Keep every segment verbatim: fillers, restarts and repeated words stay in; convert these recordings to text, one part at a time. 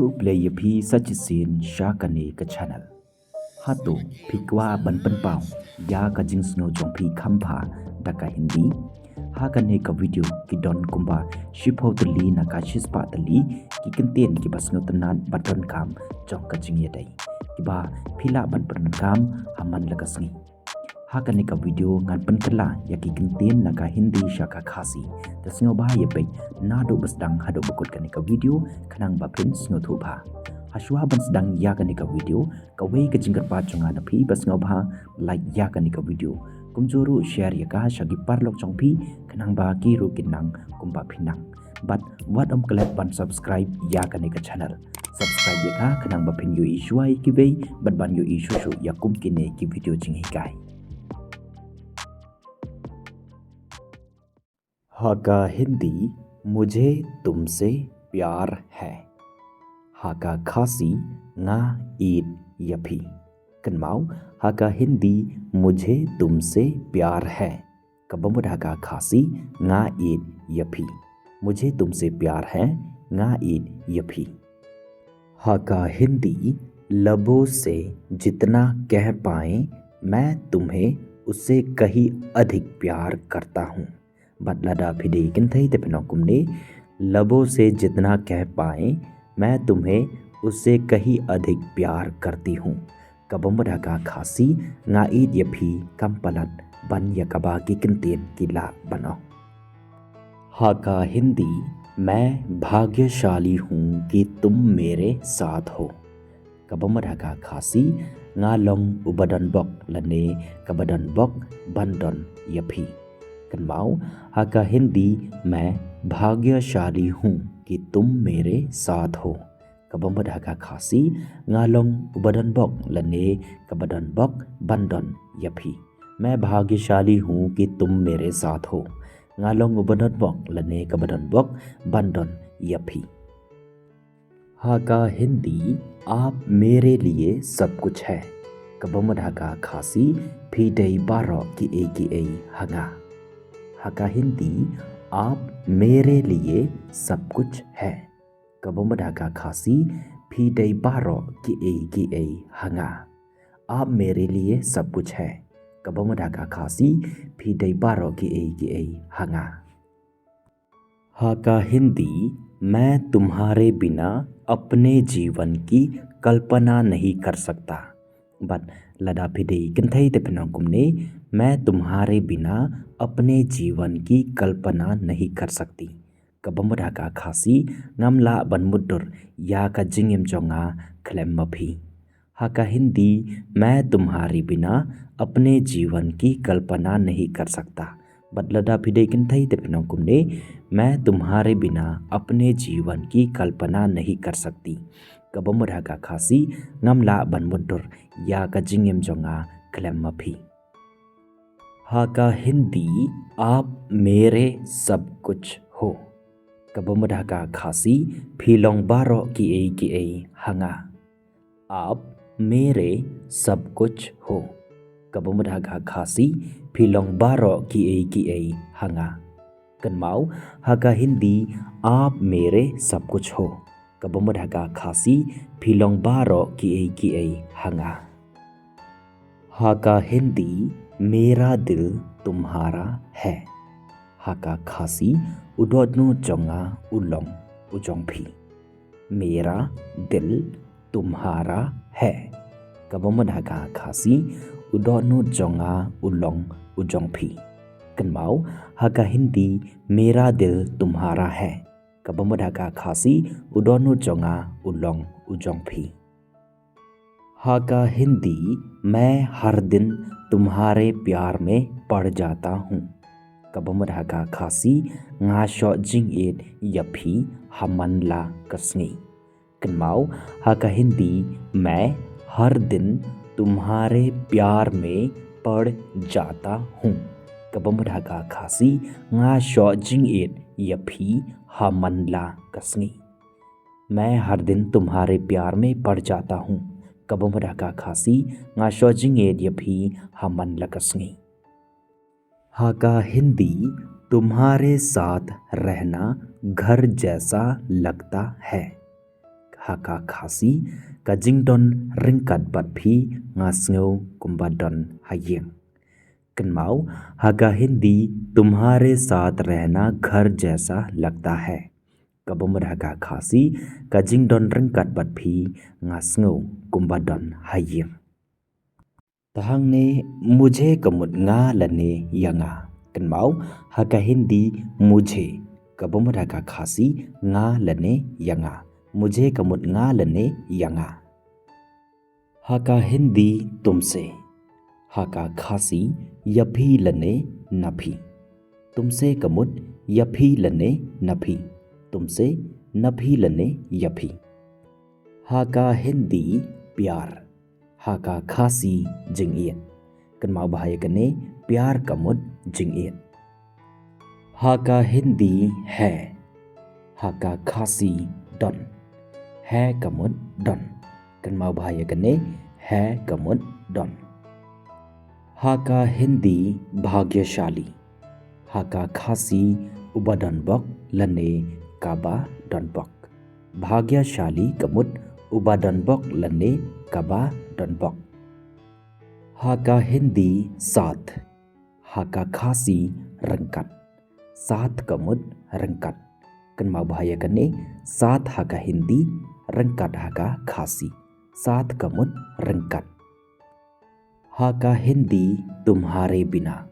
Khublei ïa phi sa shisien sha kane ka channel. Hato phi kwah ban pynpaw ïa ka jingsngew jong phi kham bha da ka Hindi? Ha kane ka video ki don kumba shiphew tylli na ka shispah tylli ki kyntien kiba sngewtynnat bad donkam jong ka jingïadei, kiba phi lah ban pyndonkam ha man la ka sngi. Ha kane ka video ngan pynkylla ïa ki kyntien na ka Hindi sha ka Khasi. Te sngewbha ïa peit naduh ba sdang haduh ba kut kane ka video khnang ba phin sngewthuh bha. Hashwa ban sdang ïa kane ka video, kawei ka jingkyrpad jong nga na phi ba sngewbha like ïa kane ka video, kumjuh ruh share ïa ka sha ki paralok jong phi khnang ba ki ruh kin nang kumba phi nang. Bad wat ym klet ban subscribe ïa kane ka channel. Subscribe ïa ka khnang ba phin ïohi shuwa ïa kiwei bad ban ïohi shuh shuh ïa kum kine ki video jinghikai. Ha ka Hindi, mujhe tumse pyar hai. Ha ka Khasi, nga ïeit ïa phi. Kynmaw, ha ka Hindi, mujhe tumse pyar hai. Kaba mut ha ka Khasi, nga ïeit ïa phi. Mujhe tumse pyar hai, nga ïeit ïa phi. Ha ka Hindi, लबों से जितना कह पाए, मैं तुम्हें उससे कहीं अधिक प्यार करता हूँ. Bad lada phi dei kynthei te phin ong kumne, लबों से जितना कह पाए, मैं तुम्हें उससे कहीं अधिक प्यार करती हूँ. Kaba mut ha ka Khasi, nga ïeit ïa phi kam palat ban ïa kaba ki kyntien ki lah ban ong. Ha ka Hindi, मैं भाग्यशाली हूँ कि तुम मेरे साथ हो. Kaba mut ha ka Khasi, nga long uba donbok lane kaba donbok ban don ïa phi. Kynmaw, ha ka Hindi, मैं भाग्यशाली हूँ कि तुम मेरे साथ हो. Kaba mut ha ka Khasi, nga long uba donbok lane kaba donbok ban don ïa phi. मैं भाग्यशाली हूँ कि तुम मेरे साथ हो. Nga long uba donbok lane kaba donbok ban don ïa phi. Ha ka Hindi, आप मेरे लिए सब कुछ है. Kaba mut ha ka Khasi, phi dei baroh kiei kiei ha nga. Ha ka Hindi, आप मेरे लिए सब कुछ है. Kaba mut ha ka Khasi, phi dei baroh kiei kiei ha nga. आप मेरे लिए सब कुछ है. Kaba mut ha ka Khasi, phi dei baroh kiei kiei ha nga. Ha ka Hindi, मैं तुम्हारे बिना अपने जीवन की कल्पना नहीं कर सकता. Bad lada phi dei kynthei te phin ong kumne, मैं तुम्हारे बिना अपने जीवन की कल्पना नहीं कर सकती. Kaba mut ha ka Khasi, ngam lah ban mutdur ïa ka jingim jong nga khlem ma phi. Ha ka Hindi, मैं तुम्हारे बिना अपने जीवन की कल्पना नहीं कर सकता. Bad lada phi dei kynthei te phin ong kumne, मैं तुम्हारे बिना अपने जीवन की कल्पना नहीं कर सकती. Kaba mut ha ka Khasi, ngam lah ban mutdur ïa ka jingim jong nga khlem ma phi. Ha ka Hindi, आप मेरे सब कुछ हो. Kaba mut ha ka Khasi, phi long baroh kiei kiei ha nga. आप मेरे सब कुछ हो. Kaba mut ha ka Khasi, phi long baroh kiei kiei ha nga. Kynmaw, ha ka Hindi, आप मेरे सब कुछ हो. Kaba mut ha ka Khasi, phi long baroh kiei kiei ha nga. Ha ka Hindi, मेरा दिल तुम्हारा है. Ha ka Khasi, u dohnud jong nga u long u jong phi. मेरा दिल तुम्हारा है. Kaba mut ha ka Khasi, u dohnud jong nga u long u jong phi. Kynmaw, ha ka Hindi, मेरा दिल तुम्हारा है. Kaba mut ha ka Khasi, u dohnud jong nga u long u jong phi. Ha ka Hindi, मैं हर दिन तुम्हारे प्यार में पड़ जाता हूँ. Kaba mut ha ka Khasi, nga shoh jingïeit ïa phi ha man la ka sngi. Kynmaw, ha ka Hindi, मैं हर दिन तुम्हारे प्यार में पड़ जाता हूँ. Kaba mut ha ka Khasi, nga shoh jingïeit ïa phi ha man la ka sngi. मैं हर दिन तुम्हारे प्यार में पड़ जाता हूँ. Kaba mut ha ka Khasi, nga shoh jingïeit ïa phi ha man la ka sngi. Ha ka Hindi, तुम्हारे साथ रहना घर जैसा लगता है. Ha ka Khasi, ka jingdon ryngkat bad phi nga sngew kumba don ha ïing. Kynmaw, ha ka Hindi, तुम्हारे साथ रहना घर जैसा लगता है. Kaba mut ha ka Khasi, ka jingdon ryngkat bad phi nga sngew kumba don ha ïing. Te hangne mujhe ka mut nga lane ïa nga. Kynmaw, ha ka Hindi mujhe, kaba mut ha ka Khasi nga lane ïa nga. Mujhe ka mut nga lane ïa nga. Ha ka Hindi tumse, ha ka Khasi ïa phi lane na phi. Tumse ka mut ïa phi lane na phi. Tumse, na phi lane ïa phi. Ha ka Hindi pyar, ha ka Khasi jingïeit. Kynmaw bha ïa kane, pyar ka mut jingïeit. Ha ka Hindi hai, ha ka Khasi don. Hai ka mut don. Kynmaw bha ïa kane, hai ka mut don. Ha ka Hindi bhagyashali, ha ka Khasi uba donbok lane kaba donbok. Bhagyashali ka mut uba donbok lane kaba donbok. Ha ka Hindi saath, ha ka Khasi ryngkat. Saath ka mut ryngkat. Kynmaw bha ïa kane, saath ha ka Hindi, ryngkat ha ka Khasi. Saath ka mut ryngkat. Ha ka Hindi tumhare bina,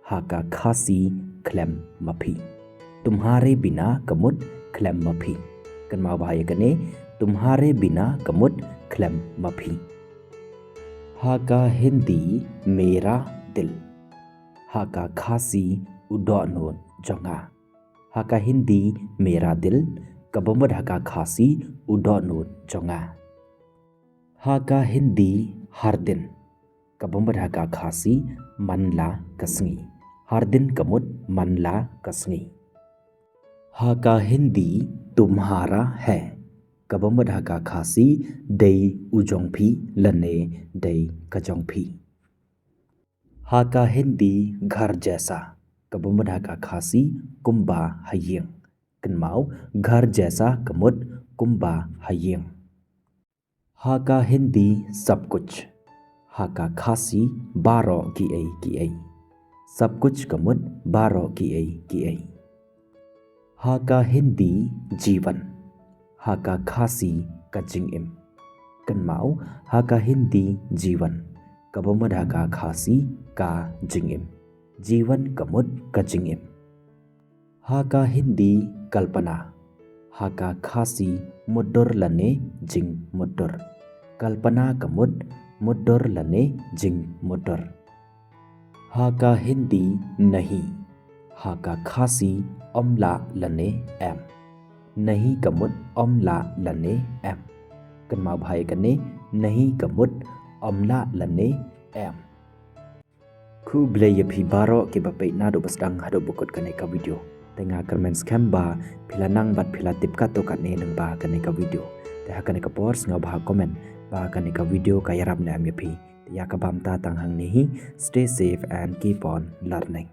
ha ka Khasi khlem ma phi. Tumhare bina ka mut khlem ma phi. Kynmaw bha ïa kane, tumhare bina ka mut khlem ma phi. Ha ka Hindi mera dil, ha ka Khasi u dohnud jong nga. Ha ka Hindi mera dil, kaba mut ha ka Khasi u dohnud jong nga. Ha ka Hindi har din, kaba mut ha ka Khasi man la ka sngi. Har din ka mut man la ka sngi. Ha ka Hindi tumhara hai, kaba mut ha ka Khasi dei u jong phi lane dei ka jong phi. Ha ka Hindi ghar jaisa, kaba mut ha ka Khasi kumba ha ïing. Kynmaw, ghar jaisa ka mut kumba ha ïing. Ha ka Hindi sab kuch, ha ka Khasi baroh kiei kiei. Sab kuch ka mut baroh kiei kiei. Ha ka Hindi jiwan, ha ka Khasi ka jingim. Kynmaw, ha ka Hindi jiwan, kaba mut ha ka Khasi ka jingim. Jiwan ka mut ka jingim. Ha ka Hindi kalpana, ha ka Khasi mutdur lane jingmutdur. Kalpana ka mut mutdur lane jingmutdur. Ha ka Hindi nahi, ha ka Khasi ym lah lane em. Nahi ka mut ym lah lane em. Kynmaw bha ïa kane, nahi ka mut ym lah lane em. Khublei ïa phi baroh kiba peit naduh ba sdang haduh ba kut kane ka video. Te nga kyrmen skhem ba phi la nang bad phi la tip katto katne lyngba kane ka video. Te ha kane ka por sngewbha comment ba kane ka video ka ïarap ne em ïa phi. Te ïa kaba mynta tang hangne hi, stay safe and keep on learning.